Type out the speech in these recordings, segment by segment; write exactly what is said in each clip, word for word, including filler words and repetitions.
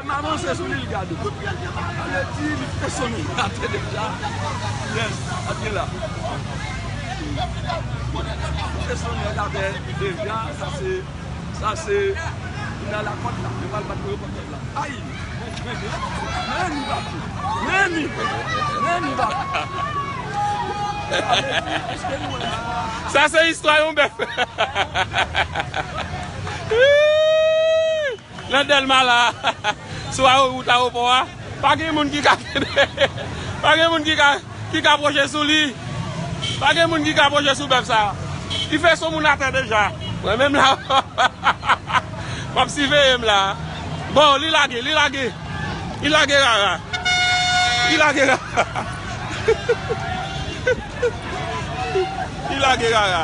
M avanse sou li, l gade. Sa vle di, li te sonnen atè deja. Yes, ap gen la. Li te sonnen atè deja, sa se, sa se, li nan lakòt la. Li pral bat pou yo kòt la. Ay! Men li, men li, men li, men li, men li. Sa se istwa yon bèf. Nan Dèlma la, sou awo-, wout ayewopò a, pa gen moun ki ka, pa gen moun ki ka, ki ka pwoche sou li. Pa gen moun ki ka pwoche sou bèf sa. Li fè son moun atè deja. Mwen menm la, m ap siveye m la. Bon, li lage, li lage. Li lage rara. Li lage rara. Li lage rara.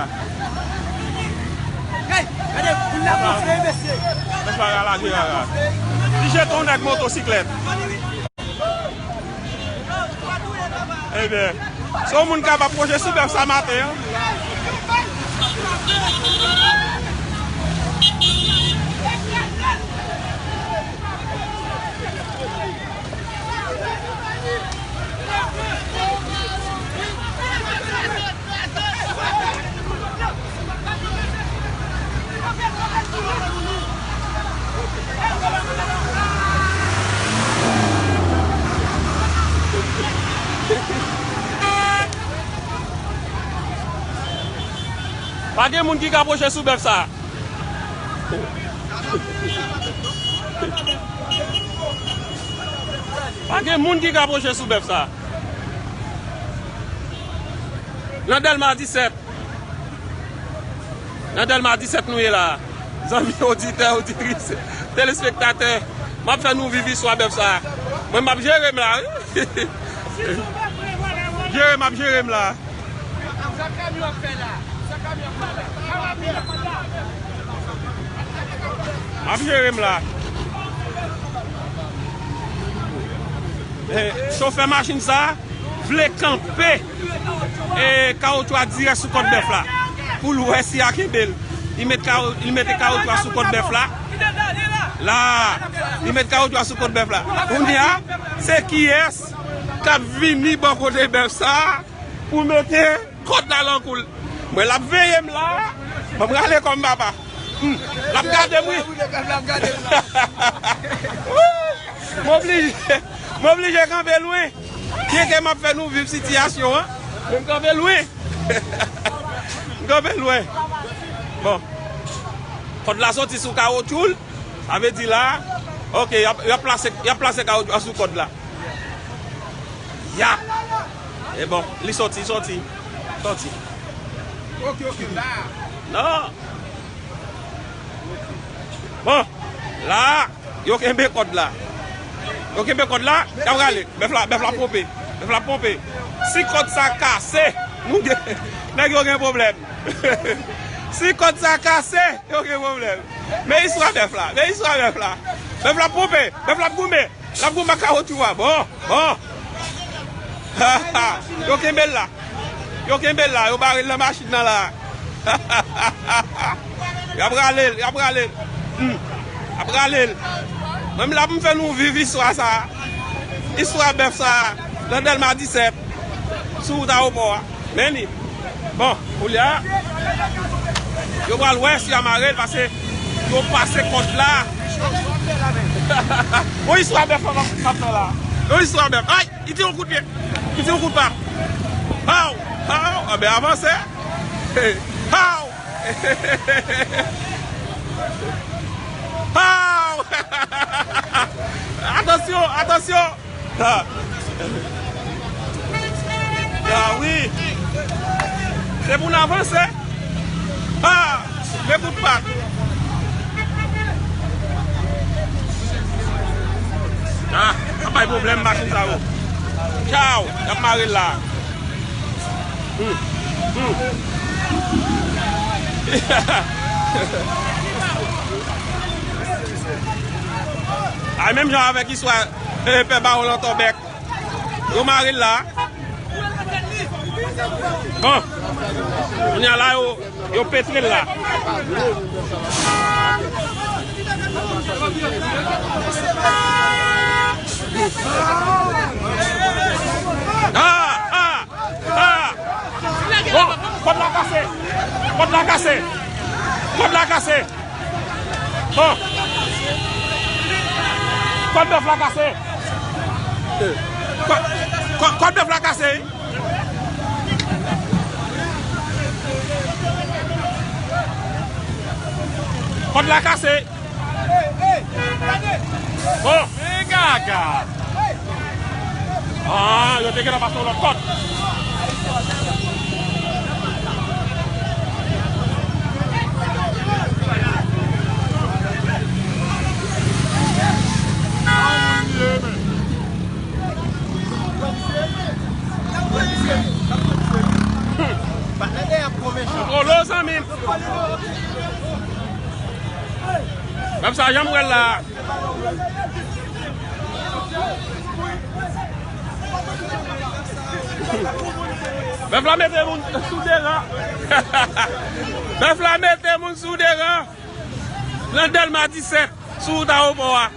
Hey, gade, moun la gonfle, mesye. Mesye a lage rara. Li jete yon nèg motosiklèt. Ebyen, se yon moun k ap pwoche sou bèf sa maten an. Pa gen moun ki ka pwoche sou bèf sa. Pa gen moun ki ka pwoche sou bèf sa. Nan Dèlma disèt. Nan Dèlma disèt nou ye la. Zanmi oditè, oditris, telespektatè, m ap fè nou viv istwa bèf sa. Mwen, m ap jere m la, wi. Jere, m ap jere m la. M ap jere m la. Eh, chofè machin sa vle kanpe, eh, kawotchou a dirèk sou kòt bèf la pou l wè si a kenbe l. Li met kawo-, li mete kawotchou a sou kòt bèf la. La, li met kawotchou a sou kòt bèf la. Kounye a, se kiyès k ap vini bò kote bèf sa pou mete kòd la nan kou l. Mwen, l ap veye m la. Ban m rale kò m, papa. Hmm. L ap gade m, wi. M oblije, m oblije kanpe lwen. Byenke m ap fè nou viv sitiyasyon an, men m kanpe lwen. M kanpe lwen. Bon. Kòd la soti sou kawotchou l. Sa vle di la, ok, y ap, y ap plase, y ap plase kawotchou a sou kòd la. Ya! E bon, li soti, soti. Soti. Ok, ok, la. Non. Bon, la, yo kenbe kòd la. Yo kenbe kòd la, y ap rale. Bèf la, bèf la ponpe. Bèf la ponpe. Si kòd sa kase, nou gen, nèg yo gen pwoblèm. Si kòd sa kase, yo gen pwoblèm. Men istwa bèf la, men istwa bèf la. Bèf la ponpe, bèf la goumen. L ap goumen ak kawotchou a. Bon, bon. Yo kenbe l la. Yo kenbe l la, yo bare l nan machin nan la. Y ap rale l, y ap rale l. Hmm. Y ap rale l. Mwen menm la pou m fè nou viv istwa sa. Istwa bèf sa nan Dèlma disèt, sou wout ayewopò a. Men li. Bon, koulye a, yo pral wè si y a mare l, paske yo pase kòd la. Yon istwa bèf m ap, m ap fè la. Yon istwa bèf. Ay, li tire yon kout pye. Li tire yon kout pa. Haw! Haw! Anben, avanse. Haw! Haw! Atansyon, atansyon! Ha! Ah wi! Se pou n avanse! Ha! Men kout pa! Ah! Ap bay pwoblèm machin sa yo! Tchaw! Y ap mare l la! Hmm. Hmm. Ay, menm jan avèk istwa, eh, pè Bawon Lantòbèk. Yo mare l la. Bon. Kounye a la, yo, yo petre l la. Kòd la kase. Kòd la kase. Bon. Kòd bèf la kase. Kò-, kò-, kòd bèf la kase. Kòd la kase. Bon. Men gaga. Ah, yo te gentan pase yon lòt kòd. Patnè dèyè ap pran mechan. Kolo, zanmi m. Bèf sa, jan m wè l la. Bèf la mete moun sou de ran. Bèf la mete moun sou de ran. Nan Dèlma disèt, sou wout ayewopò a.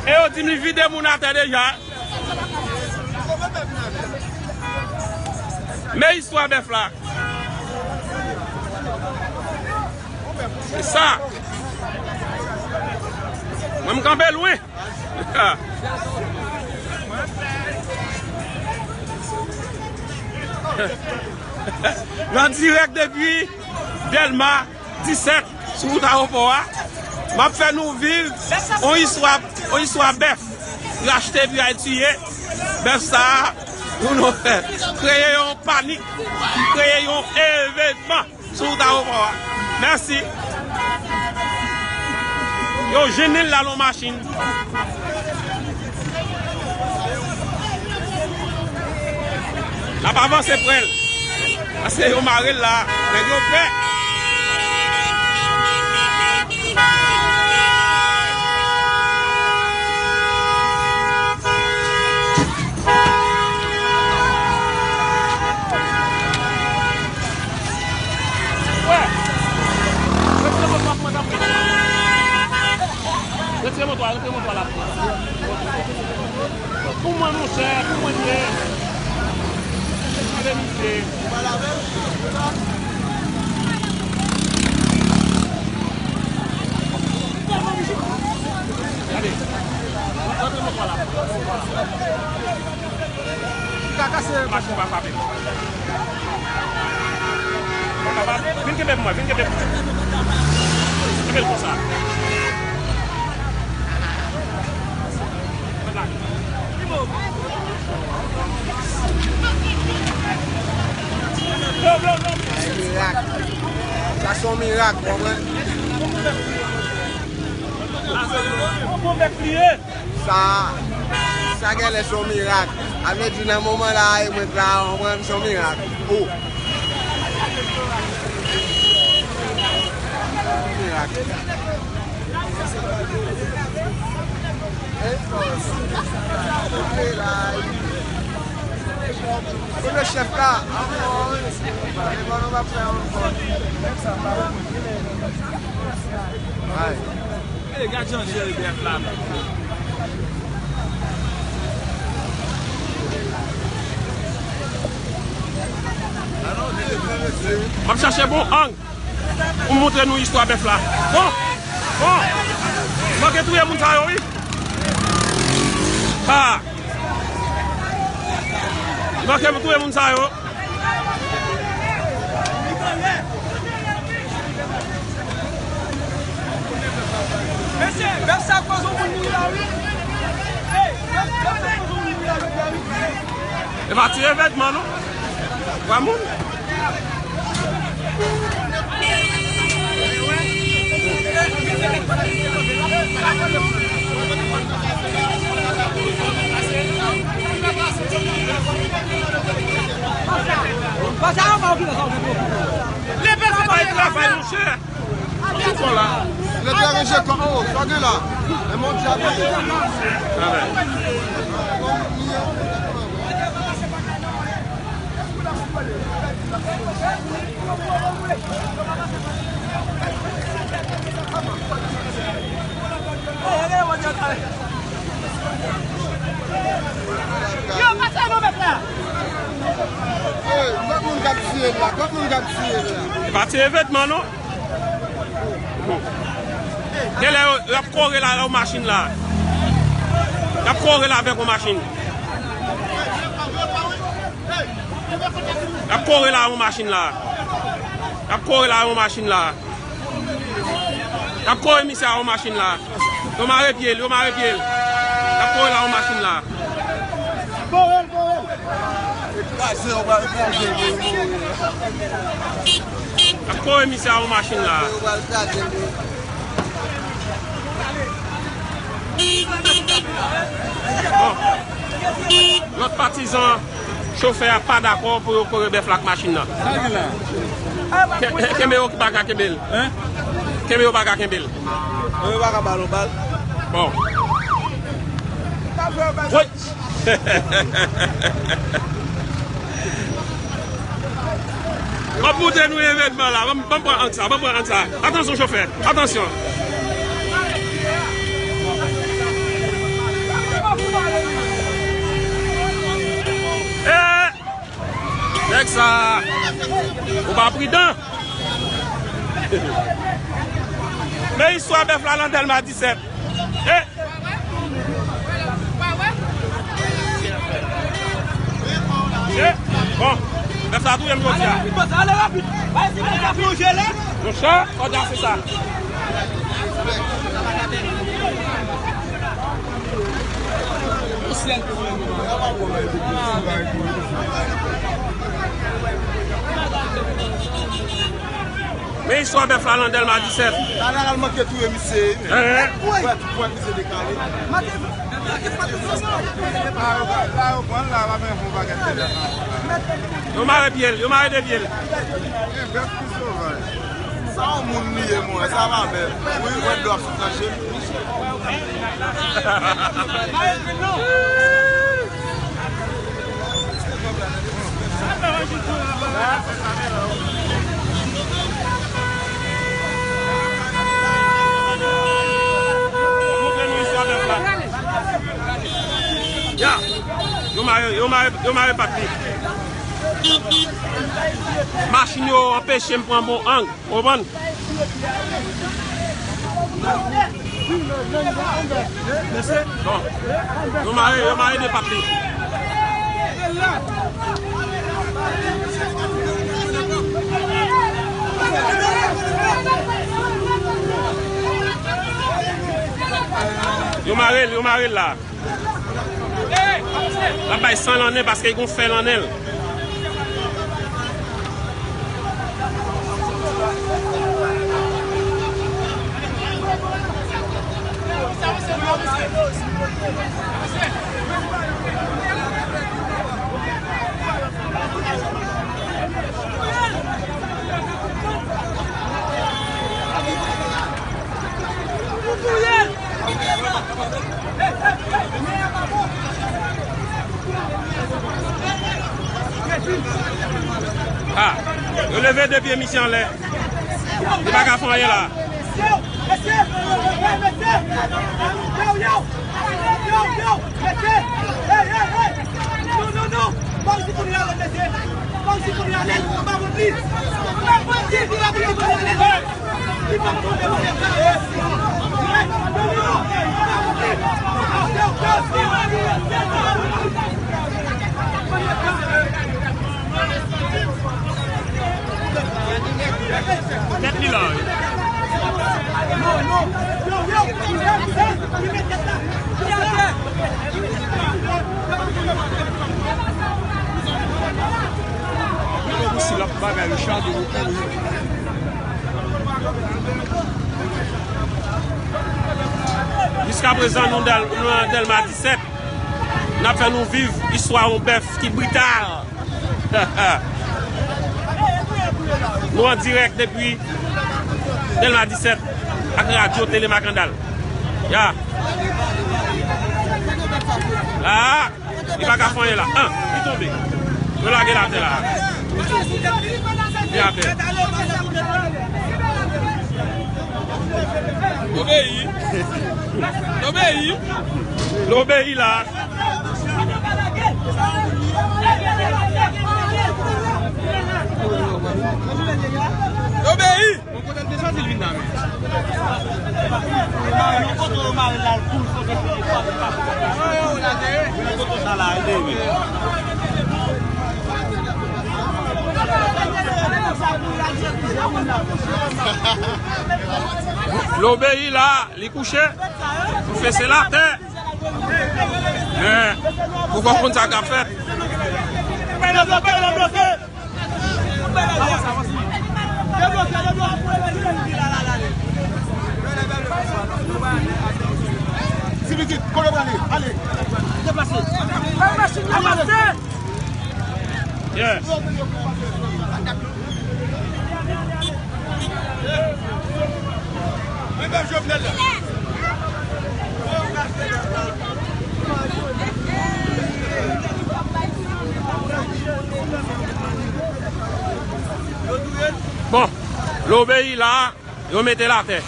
E yo di m li vide moun atè deja. Men istwa bèf la. Se sa. Mwen, m kanpe lwen. Nan dirèk depi Dèlma disèt, sou wout ayewopò a, m ap fè nou viv yon istwa, yon istwa bèf. Rachte epi al tiye. Bèf sa a, pou nou fè, kreye yon panik, kreye yon evènman sou wout ayewopò a. Mèsi. Yo jennen l la nan machin. N ap avanse prè l. Paske yo mare l la. Nèg yo pè. Wè. Retire moto a pou mwen, tanpri. Retire moto a, retire moto a la. Pou mwen, monchè, pou mwen, li ye. Gade misye. Gade. Retire moto a la. Li ka kase. Machin pa frape. Vin kenbe pou mwen, vin kenbe pou mwen. Kenbe l konsa. Mirak. Sa se yon mirak, w konprann? Sa, sa genlè se yon mirak. A vle di, nan moman la, e mwen la, w konprann, se yon mirak. O. Mirak. Kote chèf la? Ankò, wi. E bon, nou va fè ankò. Ay. E, gad jan jere bèf la, men. M ap chache bon ang pou m montre nou istwa bèf la. Bon, bon. Li manke touye moun sa yo, wi. Ha. Li manke touye moun sa yo. Mesye, bèf sa koz yon moun mouri la, wi. Ey, bèf, bèf sa koz yon moun mouri la, wi. E pa ti evènman, non. Twa moun. Pase anba ou ki la sa ou fè pwoblèm. Leve sa pa travay, monchè. Ki fò la? Lè te ranje kò, o, sa gen la. E mon dyab. Yo, pase nou met la. Ey, lòt moun k ap Kot moun k ap tiye la? E pa ti evenman non. Genlè yo, y ap kore la, yon machin la. Y ap kore la avèk yon machin. Y ap kore la yon machin la. Y ap kore la yon machin la. Y ap kore misye a yon machin la. Yo mare pye l, yo mare pye l. Y ap kore la yon machin la. Kore l, kore l. Kraze, yo pral kraze l pou l mouri. Y ap kore misye a yon machin la. Yo pral kraze l. Bon. Lòt patizan chofè a pa dakò pou yo kore bèf la ak machin nan. Sa gen la? Ke- Kenbe yo pa ka kenbe l. Hein? Kenbe yo pa ka kenbe l. Yo pa ka ba l yon bal. Bon. Woy! M ap montre nou evènman la. Ban m, ban m pran ang sa, ban m pran ang sa. Atansyon, chofè. Atansyon. Eh! Nèg sa, ou pa pridan. Men istwa bèf la nan Dèlma disèt. Eh! Bon, bèf sa touye m jodi a. Ale rapid, ale rapid. Bay si bèf la plonje la. Monchè, kòd la se sa. Men istwa bèf la nan Dèlma disèt. Talè a l manke touye misye. Hein? Wè, tout pwen misye dekale. Yo mare pye l, yo mare de pye l. Sa yon moun li ye, mwen, sa pa bèl. Wi, mwen dlo ap sot nan je m. Ya, yo mare, yo mare, yo mare pat li. Machin yo anpeche m pran bon ang. Ou konprann? Bon. Yo mare, yo mare de pat li. Yo mare l, yo mare l la. L ap bay san nan nen paske l gon fè nan nen l. Ah, yo leve de pye misye anlè. Li pa ka fè anyen la. Mesye, mesye, mesye, mesye. Yo, yo, yo, yo, mesye. Hey, hey, hey. Non, non, non. Pa osi pou li ale, mesye. Pa osi pou li ale. Anba vant li. Anba vant li, anba vant li, anba vant li. Tèt li la wi. Gade pou si l ap bagay li chage pou kouri. Jiskaprezan, nou dal, nou nan Dèlma disèt. N ap fè nou viv istwa yon bèf ki brital. Nou an dirèk depi Dèlma disèt ak radyo Tele Makandal. Ya. La. Li pa ka fè anyen la. An, li tonbe. Yo lage l atè la. Li atè. Obeyi. Obeyi. L obeyi la. Obeyi! Yon kote l te soti, l vin la menm. Yon kote yo mare l la, l kouri, kote l te soti. Yon kote sa la, l leve. Lobeyi la, li kouche, pou fese l atè. Men, pou konprann sa k ap fèt. Ti pitit, kote w prale? Ale. Deplase. Fè machin nan pase. Yes. Men pèp Jovenel la. Bon, Lobeyi la, yo mete l atè.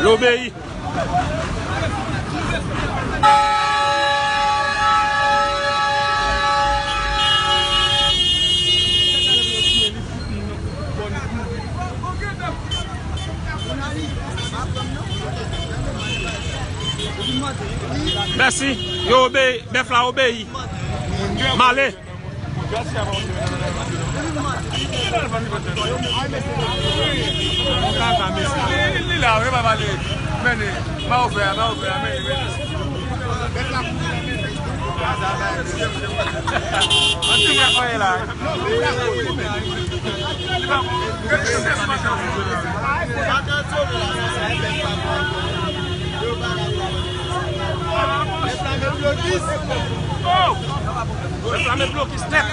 Lobeyi. Mèsi. Yo obeyi. Bèf la obeyi. M ale. Li la, wi, pa pale. Mennen. Ma ouvè, ma ouvè, mennen, mennen. Anti mwen koye la. Yo, sa met blokis nèt.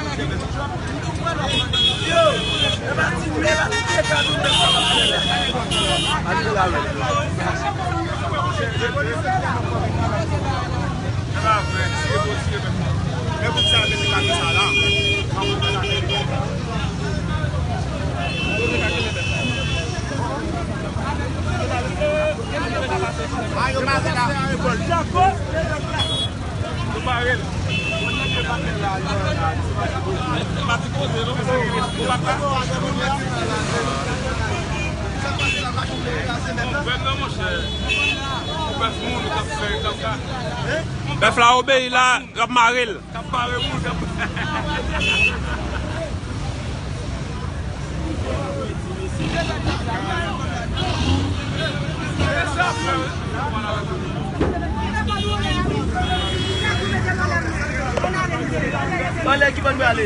Bèf la obeyi la, y ap mare l. Anlè ki bò n prale?